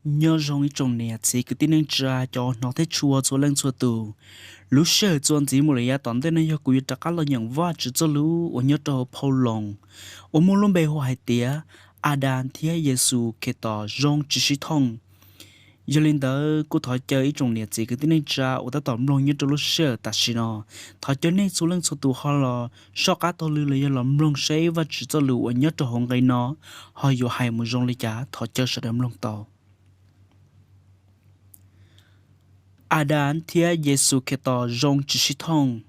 Nyob zoo ib tsoom niam txiv kwv tij neej tsa cov hnov thiab tshua txhua leej txhua tus. Lub sij hawm txuas ntxiv mus lawm yav tom ntej no yog kuv yuav rov qab los nyeem Vajtswv txoj lus uas nyob rau hauv phau Loos uas muaj lub npe hu hais tias Adas thiab Yexus Khetos zoo tsis sib thooj. Yog li ntawd kuj thov caw ib tsoom niam txiv kwv tij neej tsa uas tab tom mloog nyob rau lub sij hawm tam sim no, thov caw nej txhua leej txhua tus ho los soj qab taug lw los yog los mloog seb Vajtswv txoj lus uas nyob rau hauv nqe no ho yuav hais mus zoo li cas, thov caw sawv daws mloog tau. Adas thiab Yexus Khetos zoo tsis sib thooj.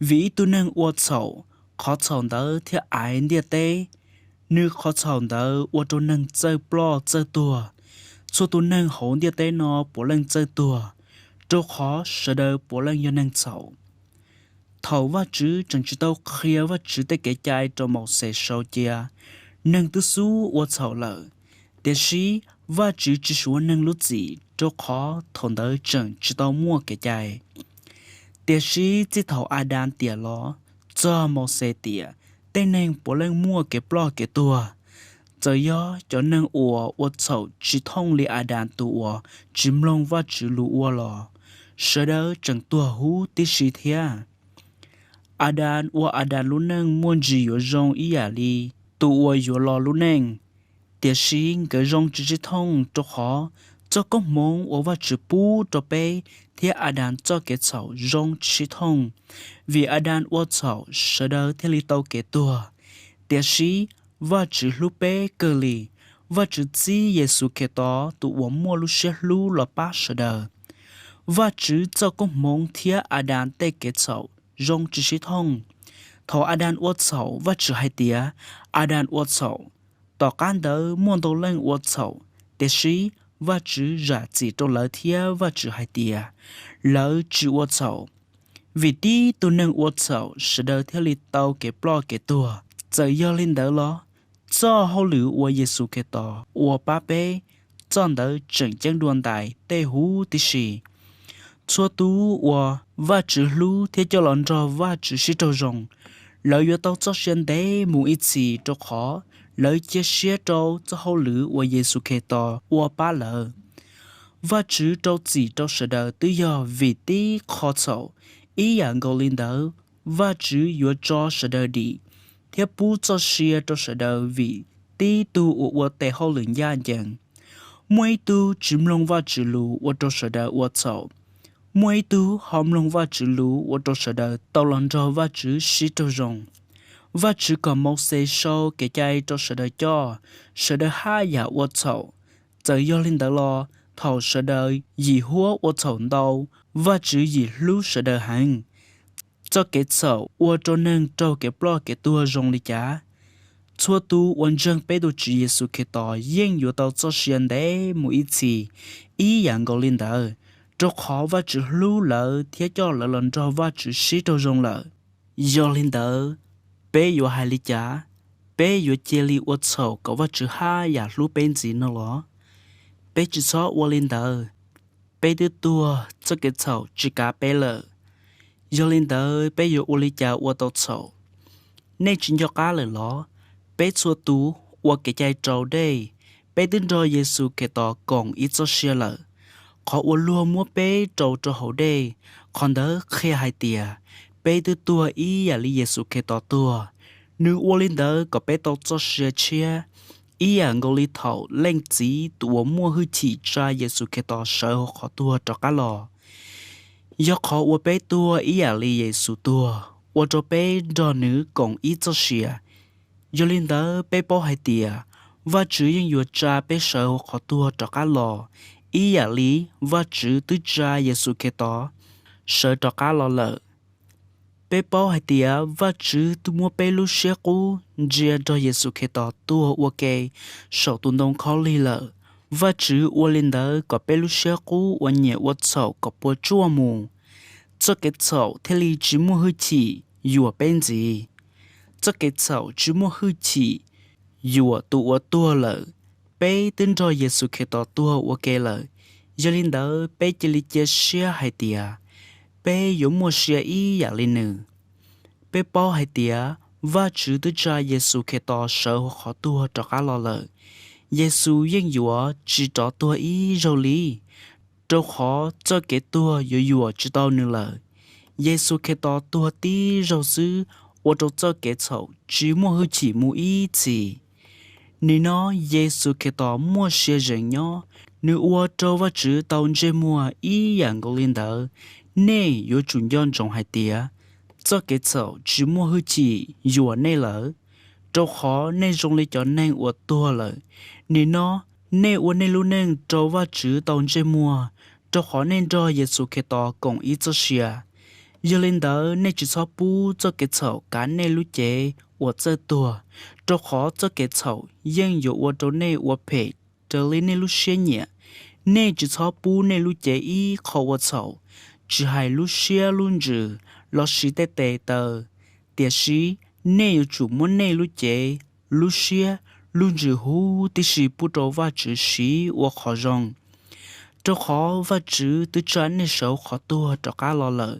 Vim ib tug neeg ua txhaum, qhov txhaum ntawd thiaj aiv ntiaj teb. Nws qhov txhaum ntawd ua rau neeg txawj ploj txawj tuag. Txhua tus neeg hauv ntiaj teb no puav leej txawj tuag, rau qhov sawv daws puav leej yog neeg txhaum. Thaum Vajtswv tseem tsis tau qhia Vajtswv tej kev cai rau Mauxes sau cia, neeg twb xub ua txhaum lawm. Tiam sis Vajtswv tsis suav neeg lub txim, rau qhov thaum ntawd tseem tsis tau muaj kev cai. Tiam sis txij thaum Adas tiam los txog Mauxes tiam, tej neeg puav leej muaj kev ploj kev tuag. Txawm yog cov neeg uas ua txhaum tsis thooj li Adas tus uas tsis mloog Vajtswv lus ua los, sawv daws tseem tuag huv tib si thiab. Adas ua Adas lub neej muaj ntsis yuav zoo ib yam li tus uas yuav los lub neej, tiam sis nkawd zoo tsis sib thooj rau qhov txoj koob hmoov uas Vajtswv pub rau peb thiab Adas txoj kev txhaum zoo tsis sib thooj. Vim Adas ua txhaum sawv daws thiaj li tau kev tuag, tiam sis Vajtswv hlub peb kawg li. Vajtswv txib Yexus Khetos tus uas muaj lub siab hlub los pab sawv daws. Vajtswv txoj koob hmoov thiab Adas tej kev txhaum zoo tsis sib thooj. Thaum Adas ua txhaum Vajtswv hais tias Adas ua txhaum. Tom qab ntawd muaj ntau leej ua txhaum, tiam sis Vajtswv zam txim rau lawv thiab Vajtswv hais tias lawv tsis ua txhaum. Vim tib tug neeg ua txhaum sawv daws thiaj li tau kev ploj kev tuag. Txawm yog li ntawd los, txoj hauj lwm uas Yexus Khetos ua pab peb, txoj ntawd tseem ceeb dua ntais tej huv tib si. Txhua tus uas Vajtswv hlub thiab coj los nrog Vajtswv sib raug zoo, lawv yuav tau txoj sia ntev mus ib txhis rau qhov lawv cia siab rau txoj hauj lwm uas Yexus Khetos ua pab lawv. Vajtswv rau txim rau sawv daws twb yog vim tib qho txhaum. Ib yam nkaus li ntawd, Vajtswv yuav tso sawv daws dim thiab pub txoj sia rau sawv daws vim tib tug uas ua tes hauj lwm ncaj ncees. Muaj ib tug tsis mloog Vajtswv lus ua rau sawv daws ua txhaum. Muaj ib tug ho mloog Vajtswv lus ua rau sawv daws tau los nrog Vajtswv sib raug zoo. Vajtswv kom Mauxes sau kev cai rau sawv daws coj, sawv daws haj yam ua txhaum. Txawm yog li ntawd los, thaum sawv daws yim huab ua txhaum ntau, Vajtswv yim hlub sawv daws heev. Txoj kev txhaum ua rau neeg raug kev ploj kev tuag zoo li cas? Txhua tus uas ntseeg peb tus Tswv Yexus Khetos yeej yuav tau txoj sia ntev mus ib txhis ib yam nkaus li ntawd, rau qhov Vajtswv hlub lawv thiab coj lawv los nrog Vajtswv sib raug zoo lawm. Yog li ntawd, peb yuav hais li cas? Peb yuav cia li ua txhaum kom Vajtswv haj yam hlub peb ntxiv no los? Peb tsis txhob ua li ntawd. Peb twb tuag, txoj kev txhaum tsis kav peb lawm. Yog li ntawd peb yuav ua li cas ua tau txhaum? Nej tsis nco qab lawm los? Peb txhua tus ua kev cai rau dej, peb twb nrog Yexus Khetos koom ib txoj sia lawm. Qhov uas luag muab peb rau rau hauv dej, qhov ntawd qhia hais tias peb twb tuag ib yam li Yexus Khetos tuag. Nws ua li ntawd kom peb tau txoj sia tshiab, ib yam nkaus li thaum Leej Txiv tus uas muaj hwj chim tsa Yexus Khetos sawv hauv qhov tuag rov qab los. Yog qhov uas peb tuag ib yam li Yexus tuag ua rau peb nrog nws koom ib txoj sia. Yog li ntawd peb paub hais tias Vajtswv yeej yuav tsa peb sawv hauv qhov tuag rov qab los, ib yam li Vajtswv twb tsa Yexus Khetos sawv rov qab los lawm. Peb paub hais tias Vajtswv twb muab peb lub siab qub ntsia nrog Yexus Khetos tuag ua ke saum tus ntoo khaub lig lawm. Vajtswv ua li ntawd kom peb lub siab qub uas nyiam ua txhaum kom puas tsuaj mus, txoj kev txhaum thiaj li tsis muaj hwj chim yuam peb ntxiv. Txoj kev txhaum tsis muaj hwj chim yuam tus uas tuag lawm. Peb twb nrog Yexus Khetos tuag ua ke lawm, yog li ntawd peb cia li cia siab hais tias peb yuav muaj sia ib yam li nws. Peb paub hais tias Vajtswv twb tsa Yexus Khetos sawv hauv qhov tuag rov qab los lawm, Yexus yeej yuav tsis rov tuag ib zaug li, rau qhov txoj kev tuag yuav yuam tsis tau nws lawm. Yexus Khetos tuag tib zaug xwb ua rau txoj kev txhaum tsis muaj hwj chim mus ib txhis. Nim no Yexus Khetos muaj sia ze es nyob, nws ua rau Vajtswv tau ntsej muag ib yam nkaus li ntawd. Nej yuav tsum nco ntsoov hais tias txoj kev txhaum tsis muaj hwj chim yuam nej lawm, rau qhov nej zoo li cov neeg uas tuag lawm. Nim no nej ua nej lub neej rau Vajtswv tau ntsej muag, rau qhov nej nrog Yexus Khetos koom ib txoj sia. Yog li ntawd nej tsis txhob pub txoj kev txhaum kav nej lub cev uas txawj tuag, rau qhov txoj kev txhaum yeej yuav ua rau nej ua phem raws li nej lub siab nyiam. Nej tsis txhob pub nej lub cev ib qho ua txhaum, tsis hais lub siab lub ntsws lossis tej tes taw, tiam sis nej yuav tsum muab nej lub cev, lub siab, lub ntsws huv tib si pub rau Vajtswv siv ua qhov zoo, rau qhov Vajtswv twb tsa nej sawv hauv qhov tuag rov qab los lawm.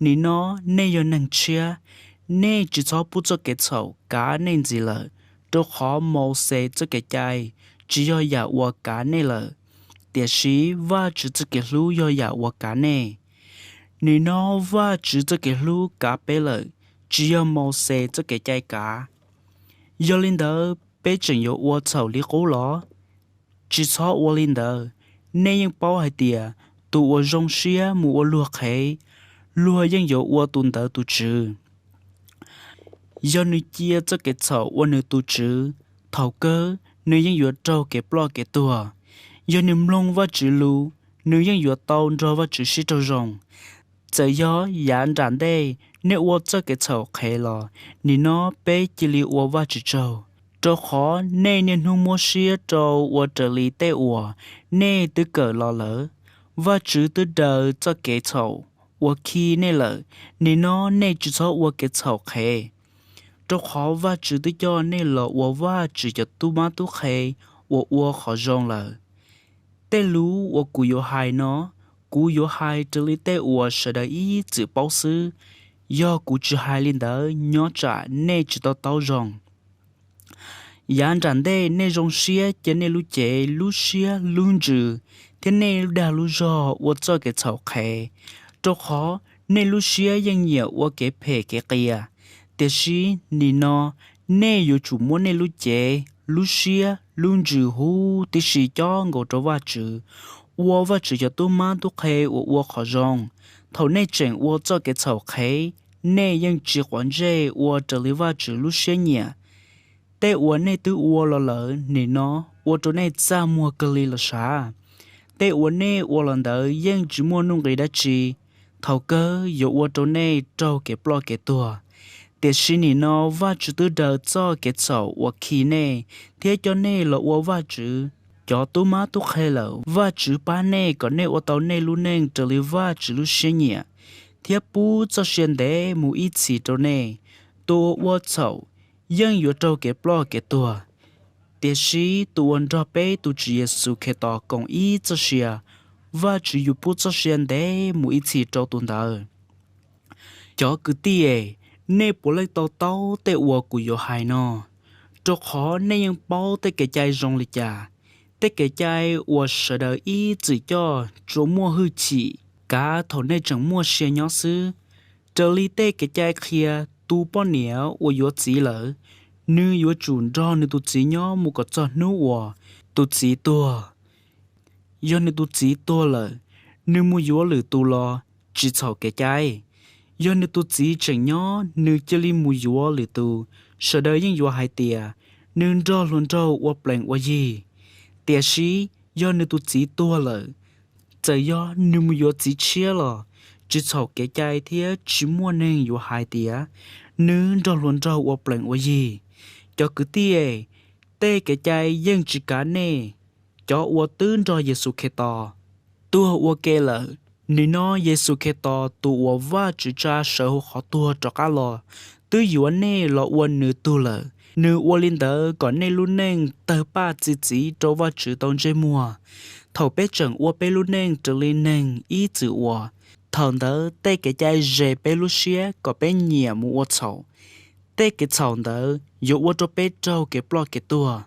Nim no nej yog neeg tshiab, nej tsis txhob pub txoj kev txhaum kav nej ntxiv lawm, rau qhov Mauxes txoj kev cai tsis yog yam uas kav nej lawm, tiam sis Vajtswv txoj kev hlub yog yam uas kav nej. Nim no Vajtswv txoj kev hlub kav peb lawm, tsis yog Mauxes txoj kev cai kav. Yog li ntawd peb tseem yuav ua txhaum li qub los? Tsis txhob ua li ntawd! Nej yeej paub hais tias tus uas zoo siab mus ua luag qhev, luag yeej yuav ua tus ntawd tus tswv. Yog nws cia txoj kev txhaum ua nws tus tswv, thaum kawg nws yeej yuav raug kev ploj kev tuag. Yog nws mloog Vajtswv lus, nws yeej yuav tau nrog Vajtswv sib raug zoo. Txawm yog yav nram ntej nej ua txoj kev txhaum qhev los, nim no peb cia li ua Vajtswv tsaug, rau qhov nej niaj hnub muab siab rau ua raws li tej uas nej twb kawm los lawm. Vajtswv twb daws txoj kev txhaum uas khi nej lawm, nim no nej tsis txhob ua kev txhaum qhev, rau qhov Vajtswv twb coj nej los ua Vajtswv cov tub mab tub qhe uas ua qhov zoo lawm. Tej lus uas kuv yuav hais no, kuv yuav hais raws li tej uas sawv daws ib txwm paub xwb. Yog kuv tsis hais li ntawd, nyob tsam nej tsis to taub zoo. Yav nram ntej nej zoo siab cia nej lub cev, lub siab, lub ntsws thiab nej lub dag lub zog ua txoj kev txhaum qhev, rau qhov nej lub siab yeej nyiam ua kev phem kev qias. Tiam sis nim no nej yuav tsum muab nej lub cev, lub siab, lub ntsws huv tib si cob nkaus rau Vajtswv, ua Vajtswv cov tub mab tub qhe uas ua qhov zoo. Thaum nej tseem ua txoj kev txhaum qhev, nej yeej tsis quav ntsej ua raws li Vajtswv lub siab nyiam. Tej uas nej twb ua los lawm, nim no ua rau nej txaj muag kawg li los sav. Tej uas nej ua los ntawd yeej tsis muaj nuj nqis dab tsi, thaum kawg yuav ua rau nej raug kev ploj kev tuag. Tiam sis nim no Vajtswv twb daws txoj kev txhaum uas khi nej thiab coj nej los ua Vajtswv cov tub mab tub qhe lawm. Vajtswv pab nej kom nej ua tau nej lub neej raws li Vajtswv lub siab nyiam thiab pub txoj sia ntev mus ib txhis rau nej. Tus uas ua txhaum yeej yuav raug kev ploj kev tuag, tiam sis tus uas nrog peb tus Tswv Yexus Khetos koom ib txoj sia, Vajtswv yuav pub txoj sia ntev mus ib txhis rau tus ntawd. Cov kwv tij es, nej puav leej to taub tej uas kuv yuav hais no, rau qhov nej yeej paub tej kev cai zoo li cas, tej kev cai uas sawv daws ib txwm coj tsuas muaj hwj chim kav thaum nej tseem muaj sia nyob xwb. Raws li tej kev cai qhia, tus poj niam uas yuav txiv lawm, nws yuav tsum nrog nws tus txiv nyob mus kom txog hnub uas tus txiv tuag. Yog nws tus txiv tuag lawm, nws mus yuav lwm tus los tsis txhaum kev cai. Yog nws tus txiv tseem nyob, nws cia li mus yuav lwm tus, sawv daws yeej yuav hais tias, nws nrog hluas nraug ua plees ua yig. Tiam sis yog nws tus txiv tuag lawm, txawm yog nws mus yuav txiv tshiab los tsis txhaum kev cai thiab tsis muaj neeg yuav hais tias, nws nrog hluas nraug ua plees ua yig. Cov kwv tij es, tej kev cai yeej tsis kav nej cov uas twb nrog Yexus Khetos tuag ua ke lawm. Nim no Yexus Khetos tus uas Vajtswv tsa sawv hauv qhov tuag rov qab los, twb yuav nej los ua nws tug lawm. Nws ua li ntawd kom nej lub neej tawg paj txi txiv rau Vajtswv tau ntsej muag. Thaum peb tseem ua peb lub neej raws li neeg ib txwm ua, thaum ntawd tej kev cai zes peb lub siab kom peb nyiam mus ua txhaum. Tej kev txhaum ntawd yuav ua rau peb raug kev ploj kev tuag.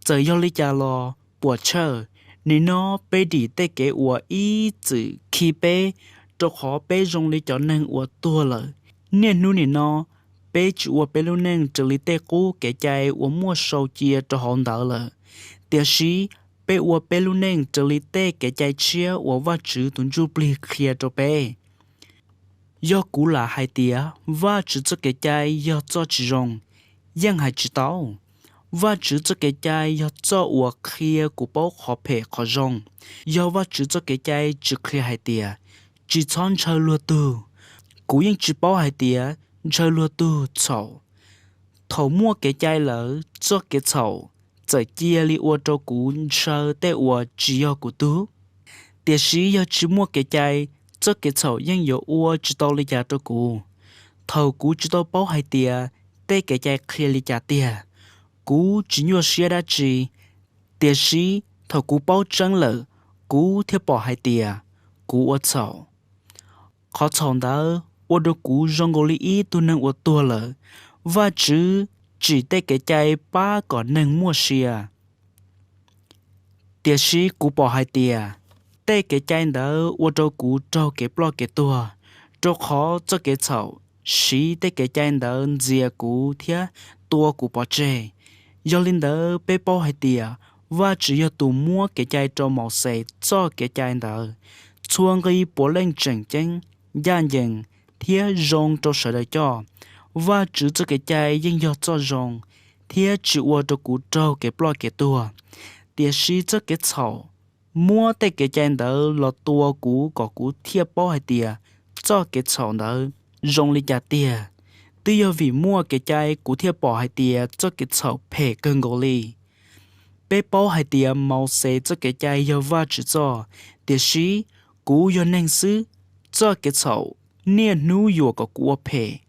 Txawm yog li cas los puam chawj, nim no peb dim tej kev uas ib txwm khi peb, rau qhov peb zoo li cov neeg uas tuag lawm. Niaj hnub nim no, peb tsis ua peb lub neej raws li tej qub kev cai uas muaj sau cia rau hauv ntawv lawm, tiam sis peb ua peb lub neej raws li tej kev cai tshiab uas Vajtswv tus Ntsujplig qhia rau peb. Yog kuv lam hais tias Vajtswv txoj kev cai yog txoj tsis zoo, yeej hais tsis tau. Vajtswv txoj kev cai yog txoj uas qhia kuv paub qhov phem qhov zoo. Yog Vajtswv txoj kev cai tsis qhia hais tias, tsis txhob ntshaw luag tug, kuv yeej tsis paub hais tias ntshaw luag tug txhaum. Thaum muaj kev cai lawm, txoj kev txhaum txawm cia li ua rau kuv ntshaw tej uas tsis yog kuv tug. Tiam sis yog tsis muaj kev cai, txoj kev txhaum yeej yuav ua tsis tau li cas rau kuv. Thaum kuv tsis tau paub hais tias tej kev cai qhia li cas tiag, kuv tsis nyuaj siab dab tsi. Tiam sis thaum kuv paub tseeb lawm, kuv thiaj pom hais tias kuv ua txhaum. Qhov txhaum ntawd ua rau kuv zoo nkaus li ib tug neeg uas tuag lawm. Vajtswv tsim tej kev cai pab kom neeg muaj sia, tiam sis kuv pom hais tias tej kev cai ntawd ua rau kuv raug kev ploj kev tuag, rau qhov txoj kev txhaum siv tej kev cai ntawd ntxias kuv thiab tua kuv pov tseg. Yog li ntawd, peb paub hais tias Vajtswv yog tus muab kev cai rau Mauxes txoj kev cai ntawd. Txhua nqi puav leej tseem ceeb, ncaj ncees, thiab zoo rau sawv daws coj. Vajtswv txoj kev cai yeej yog txoj zoo, thiab tsis ua rau kuv raug kev ploj kev tuag. Tiam sis txoj kev txhaum muab tej kev cai ntawd los tua kuv kom kuv thiaj paub hais tias txoj kev txhaum ntawd zoo li cas tiag. Twb yog vim muaj kev cai kuv thiaj pom hais tias txoj kev txhaum phem kawg nkaus li. Peb paub hais tias Mauxes txoj kev cai yog Vajtswv txoj, tiam sis kuv yog neeg xwb, txoj kev txhaum niaj hnub yuam kom kuv ua phem.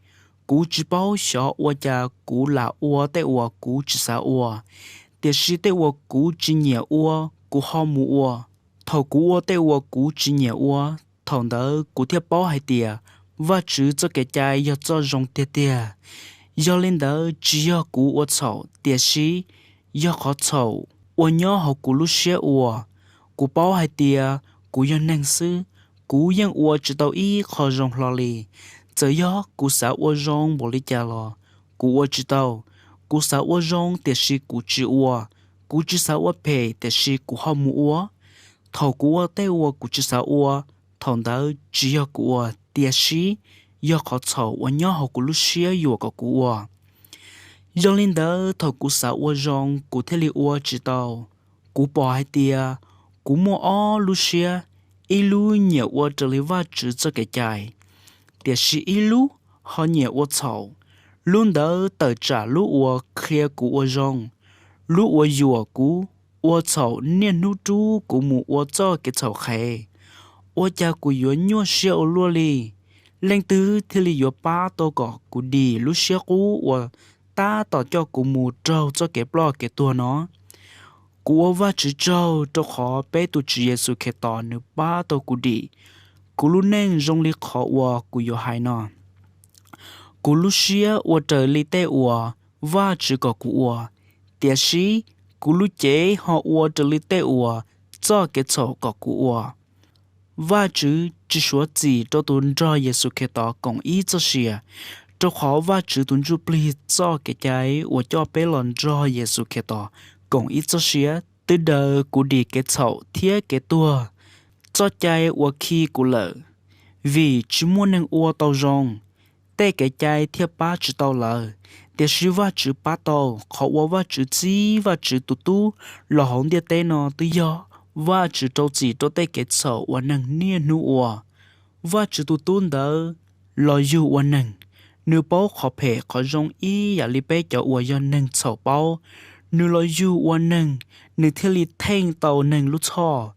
Kuv tsis paub xyov ua cas kuv lam ua tej uas kuv tsis xav ua, tiam sis tej uas kuv tsis nyiam ua, kuv ho mus ua. Thaum kuv ua tej uas kuv tsis nyiam ua, thaum ntawd kuv thiaj paub hais tias Vajtswv txoj kev cai yog txoj zoo tiag tiag. Yog li ntawd, tsis yog kuv ua txhaum, tiam sis yog qhov txhaum uas nyob hauv kuv lub siab ua. Kuv paub hais tias kuv yog neeg xwb, kuv yeej ua tsis tau ib qho zoo hlo li. Txawm yog kuv xav ua zoo npaum li cas los kuv ua tsis tau. Kuv xav ua zoo tiam sis kuv tsis ua, kuv tsis xav ua phem tiam sis kuv ho mus ua. Thaum kuv ua tej uas kuv tsis xav ua, thaum ntawd tsis yog kuv ua, tiam sis yog qhov txhaum uas nyob hauv kuv lub siab yuam kom kuv ua. Yog li ntawd, thaum kuv xav ua zoo, kuv thiaj li ua tsis tau. Kuv pom hais tias kuv muaj ob lub siab, ib lub nyiam ua raws li Vajtswv txoj kev cai, tiam sis ib lub ho nyiam ua txhaum. Lub ntawd tawm tsam lub uas qhia kuv ua zoo, lub uas yuam kuv ua txhaum niaj hnub rub kuv mus ua txoj kev txhaum qhev. Ua cas kuv yuav nyuaj siab ua luaj li? Leej twg thiaj li yuav pab tau kom kuv dim lub siab qub uas tab tom coj kuv mus raug txoj kev ploj kev tuag no? Kuv ua Vajtswv tsaug rau qhov peb tus Tswv Yexus Khetos nws pab tau kuv dim. Kuv lub neej zoo li qhov uas kuv yuav hais no. Kuv lub siab ua raws li tej uas Vajtswv kom kuv ua, tiam sis kuv lub cev ho ua raws li tej uas txoj kev txhaum kom kuv ua. Vajtswv tsis suav txim rau tus nrog Yexus Khetos koom ib txoj sia, rau qhov Vajtswv tus Ntsujplig txoj kev cai uas coj peb los nrog Yexus Khetos koom ib txoj sia twb daws kuv dim kev txhaum thiab kev tuag. Txoj cai uas khi kuv lawm, vim tsis muaj neeg ua tau zoo, tej kev cai thiaj pab tsis tau lawv, tiam sis Vajtswv pab tau. Qhov uas Vajtswv txib Vajtswv tus Tub los hauv ntiaj teb no twb yog Vajtswv rau txim rau tej kev txhaum uas neeg niaj hnub ua. Vajtswv tus Tub ntawd los yug ua neeg, nws paub qhov phem qhov zoo ib yam li peb cov uas yog neeg txhaum paub. Nws los yug ua neeg, nws thiaj li theej tau neeg lub txhoj.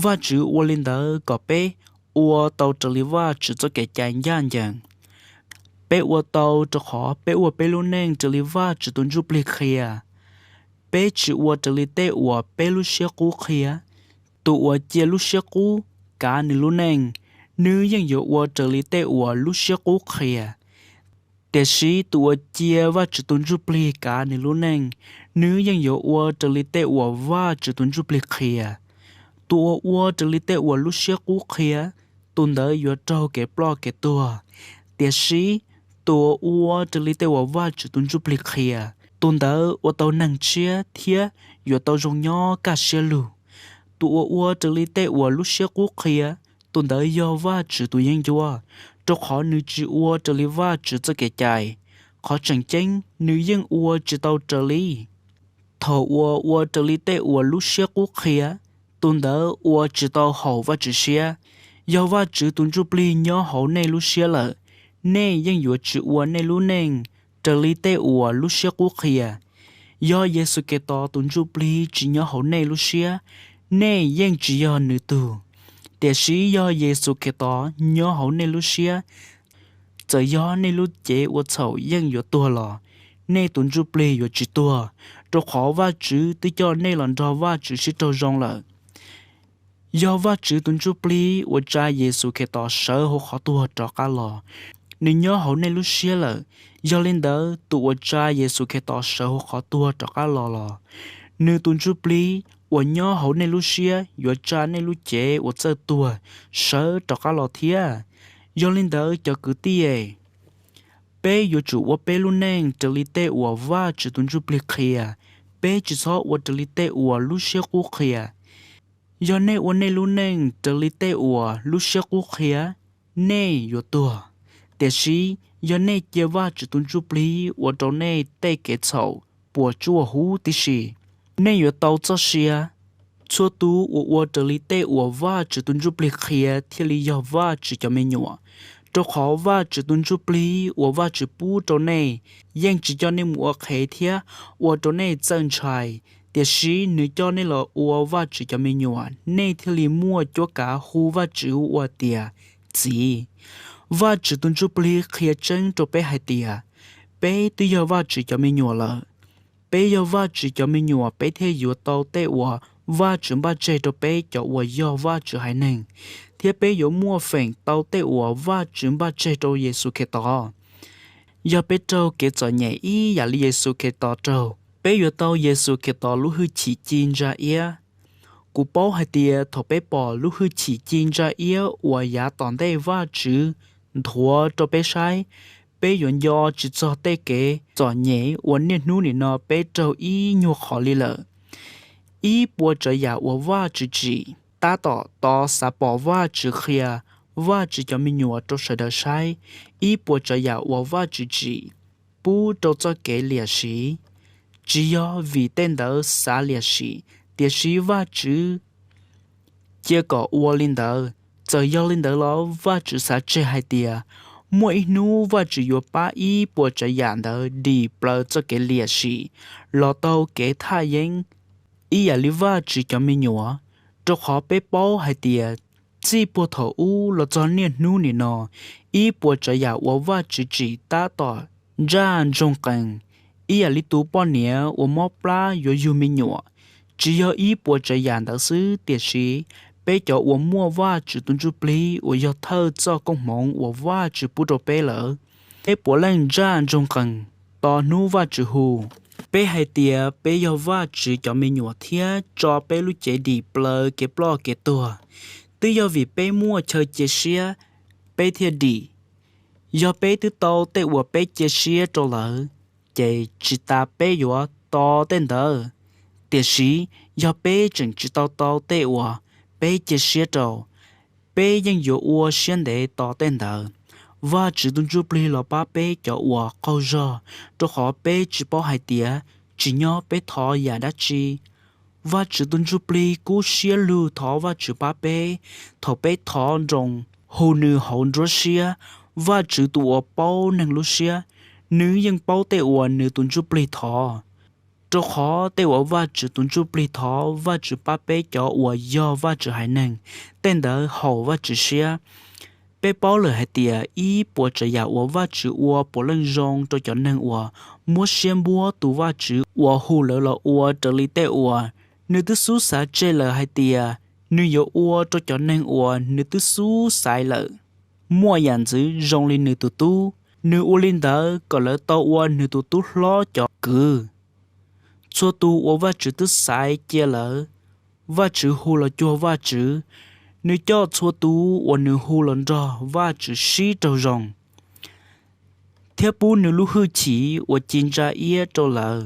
Vajtswv ua li ntawd kom peb ua tau raws li Vajtswv txoj kev cai ncaj ncees. Peb ua tau rau qhov peb ua peb lub neej raws li Vajtswv tus Ntsujplig qhia. Peb tsis ua raws li tej uas peb lub siab qub qhia. Tus uas cia lub siab qub kav nws lub neej, nws yeej yuav ua raws li tej uas lub siab qub qhia. Tiam sis tus uas cia Vajtswv tus Ntsujplig kav nws lub neej, nws yeej yuav ua raws li tej uas Vajtswv tus Ntsujplig qhia. Tus uas ua raws li tej uas lub siab qub qhia, tus ntawd yuav raug kev ploj kev tuag. Tiam sis tus uas ua raws li tej uas Vajtswv tus Ntsujplig qhia, tus ntawd ua tau neeg tshiab thiab yuav tau zoo nyob kaj siab lug. Tus uas ua raws li tej uas lub siab qub qhia, tus ntawd yog Vajtswv tus yeeb ncuab, rau qhov nws tsis ua raws li Vajtswv txoj kev cai. Qhov tseem ceeb, nws yeej ua tsis tau raws li. Thaum uas ua raws li tej uas lub siab qub qhia, tus ntawd ua tsis tau haum Vajtswv siab. Yog Vajtswv tus Ntsujplig nyob hauv nej lub siab lawm, nej yeej yuav tsis ua nej lub neej raws li tej uas lub siab qub qhia. Yog Yexus Khetos tus Ntsujplig tsis nyob hauv nej lub siab, nej yeej tsis yog nws tug. Tiam sis yog Yexus Khetos nyob hauv nej lub siab, txawm yog nej lub cev ua txhaum yeej yuav tuag los, nej tus ntsuj plig yuav tsis tuag, rau qhov Vajtswv twb coj nej los nrog Vajtswv sib raug zoo lawm. Yog Vajtswv tus Ntsujplig uas tsa Yexus Khetos sawv hauv qhov tuag rov qab los, nws nyob hauv nej lub siab lawm. Yog li ntawd, tus uas tsa Yexus Khetos sawv hauv qhov tuag rov qab los los, nws tus Ntsujplig uas nyob hauv nej lub siab yuav tsa nej lub cev uas txawj tuag sawv rov qab los thiab. Yog li ntawd, cov kwv tij, peb yuav tsum ua peb lub neej raws li tej uas Vajtswv tus Ntsujplig qhia, peb tsis txhob ua raws li tej uas lub siab qub qhia. Yog nej ua nej lub neej raws li tej uas lub siab qub qhia, nej yuav tuag. Tiam sis yog nej cia Vajtswv tus Ntsujplig ua rau nej tej kev txhaum puas tsuaj huv tib si, nej yuav tau txoj sia. Txhua tus uas ua raws li tej uas Vajtswv tus Ntsujplig qhia thiaj li yog Vajtswv cov me nyuam, rau qhov Vajtswv tus Ntsujplig uas Vajtswv pub rau nej yeej tsis coj nej mus ua qhev thiab ua rau nej txawj ntshai, tiam sis nws coj nej los ua Vajtswv cov me nyuam, nej thiaj li muaj cuab kav hu Vajtswv ua tias Txiv. Vajtswv tus Ntsujplig qhia tseeb rau peb hais tias, peb twb yog Vajtswv cov me nyuam lawm. Peb yog Vajtswv cov me nyuam, peb thiaj yuav tau tej uas Vajtswv npaj tseg rau peb cov uas yog Vajtswv haiv neeg, thiab peb yuav muaj feem tau tej uas Vajtswv npaj tseg rau Yexus Khetos. Yog peb raug kev txom nyem ib yam li Yexus Khetos raug, peb yuav tau Yexus Khetos lub hwj chim ci ntsa iab. Kuv paub hais tias thaum peb pom lub hwj chim ci ntsa iab uas yav tom ntej Vajtswv nthuav rau peb saib, peb yuav nco tsis txog tej kev txom nyem uas niaj hnub nim no peb raug ib nyuag qhov li lawm. Ib puas tsav yam uas Vajtswv tsim, tab tom tos xav pom Vajtswv qhia Vajtswv cov me nyuam rau sawv daws saib. Ib puas tsav yam uas Vajtswv tsim pub rau txoj kev liam siv, tsis yog vim tej ntawd xav liam siv, tiam sis Vajtswv cia kom ua li ntawd. Txawm yog li ntawd los Vajtswv xav tseg hais tias muaj ib hnub Vajtswv yuav pab ib puas tsav yam ntawd dim plaws txoj kev liam siv los tau kev thaj yeeb ib yam li Vajtswv cov me nyuam, rau qhov peb paub hais tias txij puag thaum ub los txog niaj hnub nim no, ib puas tsav yam uas Vajtswv tsim tab tom ntsaj ntsoog qees, ib yam li tus poj niam uas mob plab yuav yug me nyuam. Tsis yog ib puas tsav yam ntawd xwb, tiam sis peb cov uas muaj Vajtswv tus Ntsujplig uas yog thawj txoj koob hmoov uas Vajtswv pub rau peb lawm, peb puav leej ntsaj ntsoog qees tos hnub Vajtswv hu. Peb hais tias peb yog Vajtswv cov me nyuam thiab tso peb lub cev dim plaws kev ploj kev tuag, twb yog vim peb muaj chaw cia siab, peb thiaj dim. Yog peb twb tau tej uas peb cia siab rau lawm, ces tsis tas peb yuav tos tej ntawd. Tiam sis yog peb tseem tsis tau tau tej uas peb cia siab rau, peb yeej yuav ua siab ntev tos tej ntawd. Vajtswv tus Ntsujplig los pab peb cov uas qaug zog, rau qhov peb tsis paub hais tias tsim nyog peb thov yam dab tsi. Vajtswv tus Ntsujplig kub siab lug thov Vajtswv pab peb. Thaum peb thov nroo, hu nws hauv nruab siab, Vajtswv tus uas paub neeg lub siab, nws yeej paub tej uas nws tus Ntsujplig thov. Rau qhov tej uas Vajtswv tus Ntsujplig thov Vajtswv pab peb cov uas yog Vajtswv haiv neeg, tej ntawd haum Vajtswv siab. Peb paub lawm hais tias ib puas tsav yam uas Vajtswv ua puav leej zoo rau cov neeg uas muab siab npuab tus Vajtswv uas hu lawv los ua raws li tej uas nws twb xub xaiv tseg lawm hais tias nws yuav ua rau cov neeg uas nws twb xub xaiv lawm muaj yam ntxwv zoo li nws tus Tub. Nws ua li ntawd kom lawv tau ua nws tus tub hlob cov kwv. Txhua tus uas Vajtswv twb xaiv cia lawm, Vajtswv hu los cuag Vajtswv, nws coj txhua tus uas nws hu los nrog Vajtswv sib raug zoo. Thiab pub nws lub hwj chim uas ci ntsa iab rau lawv.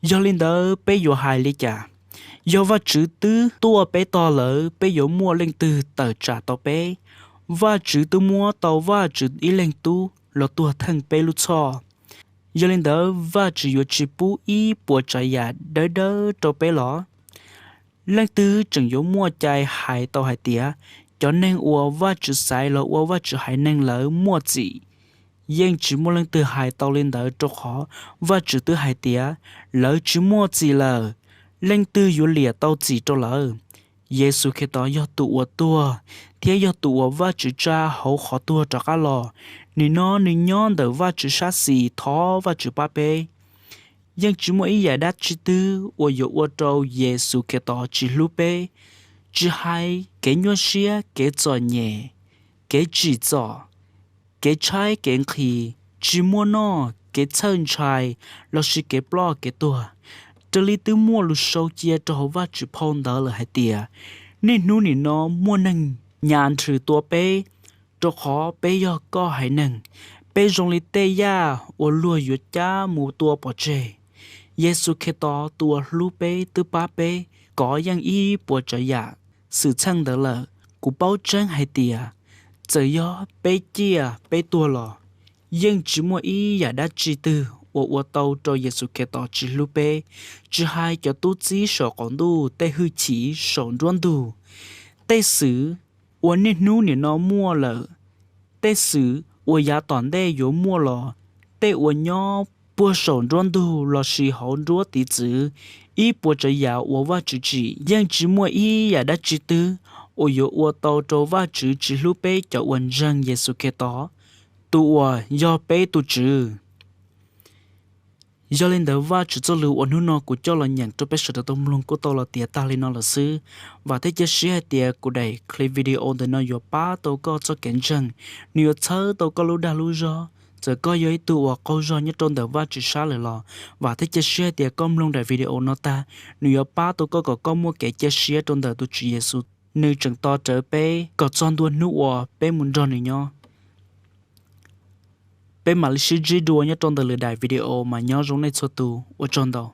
Yog li ntawd peb yuav hais li cas? Yog Vajtswv twb tuaj peb tog lawm, peb yuav muaj leej twg tawm tsam tau peb? Vajtswv twb muab tau Vajtswv ib leeg Tub los tuag theej peb lub txhoj. Yog li ntawd Vajtswv yuav tsis pub ib puas tsav yam dawb dawb rau peb los? Leej twg tseem yuav muaj cai hais tau hais tias cov neeg uas Vajtswv xaiv los ua Vajtswv haiv neeg lawm muaj txim? Yeej tsis muaj leej twg hais tau li ntawd, rau qhov Vajtswv twb hais tias, Lawv tsis muaj txim lawm, leej twg yuav liam tau txim rau lawv? Yexus Khetos yog tus uas tuag thiab yog tus uas Vajtswv tsa hauv qhov tuag rov qab los. Nim no nws nyob ntawm Vajtswv sab xis thov Vajtswv pab peb. Yeej tsis muaj ib yam dab tsi twg uas yuav ua rau Yexus Khetos tsis hlub peb, tsis hais kev nyuaj siab, kev txom nyem, kev tsim txom, kev tshaib kev nqhis, tsis muaj noj, kev txhawj ntshai, lossis kev ploj kev tuag. Raws li twb muaj lus sau cia rau hauv Vajtswv phau ntawv lawm hais tias, Niaj hnub nim no muaj neeg nyas nrhw tua peb, rau qhov peb yog koj haiv neeg. Peb zoo li tej yaj uas luag yuav cab mus tua pov tseg. Yexus Khetos tus uas hlub peb twb pab peb kov yeej ib puas tsav yam xwm txheej ntawd lawm. Kuv paub tseeb hais tias, txawm yog peb ciaj peb tuag los, yeej tsis muaj ib yam dab tsi twg uas ua tau rau Yexus Khetos tsis hlub peb, tsis hais cov tub txib saum qaum ntuj, tej hwj chim saum nruab ntug, tej xwv uas niaj hnub nim no muaj lawm, tej xwv uas yav tom ntej yuav muaj los, tej uas nyob puag saum nruab ntug lossis hauv nruab tiv txwv, ib puas tsav yam uas Vajtswv tsim, yeej tsis muaj ib yam dab tsi twg uas yuav ua tau rau Vajtswv tsis hlub peb cov uas ntseeg Yexus Khetos, tus uas yog peb tus Tswv. Yog li ntawd Vajtswv txoj lus uas hnub no kuv coj los nyeem rau peb sawv daws tau mloog kuj tau los tiav tag li no lawm xwb. Vam thiab cia siab hais tias kuv daim clip video ntawm no yuav pab tau koj txoj kev ntseeg, nws yuav txhawb tau koj lub dag lub zog. Txawm koj yog ib tug uas qaug zog nyob rau ntawm Vajtswv sab lawm los, vam thiab cia siab hais tias koj mloog daim video no tag, nws yuav pab tau koj kom koj muaj kev cia siab rau ntawm tus Tswv Yexus, nws tseem tos rawv peb kom txog ntua hnub uas peb mus nrog nws nyob. Peb mam li sib ntsib dua nyob rau ntawm lwm daim video mas nyob zoo nej txhua tus, ua tsaug ntau.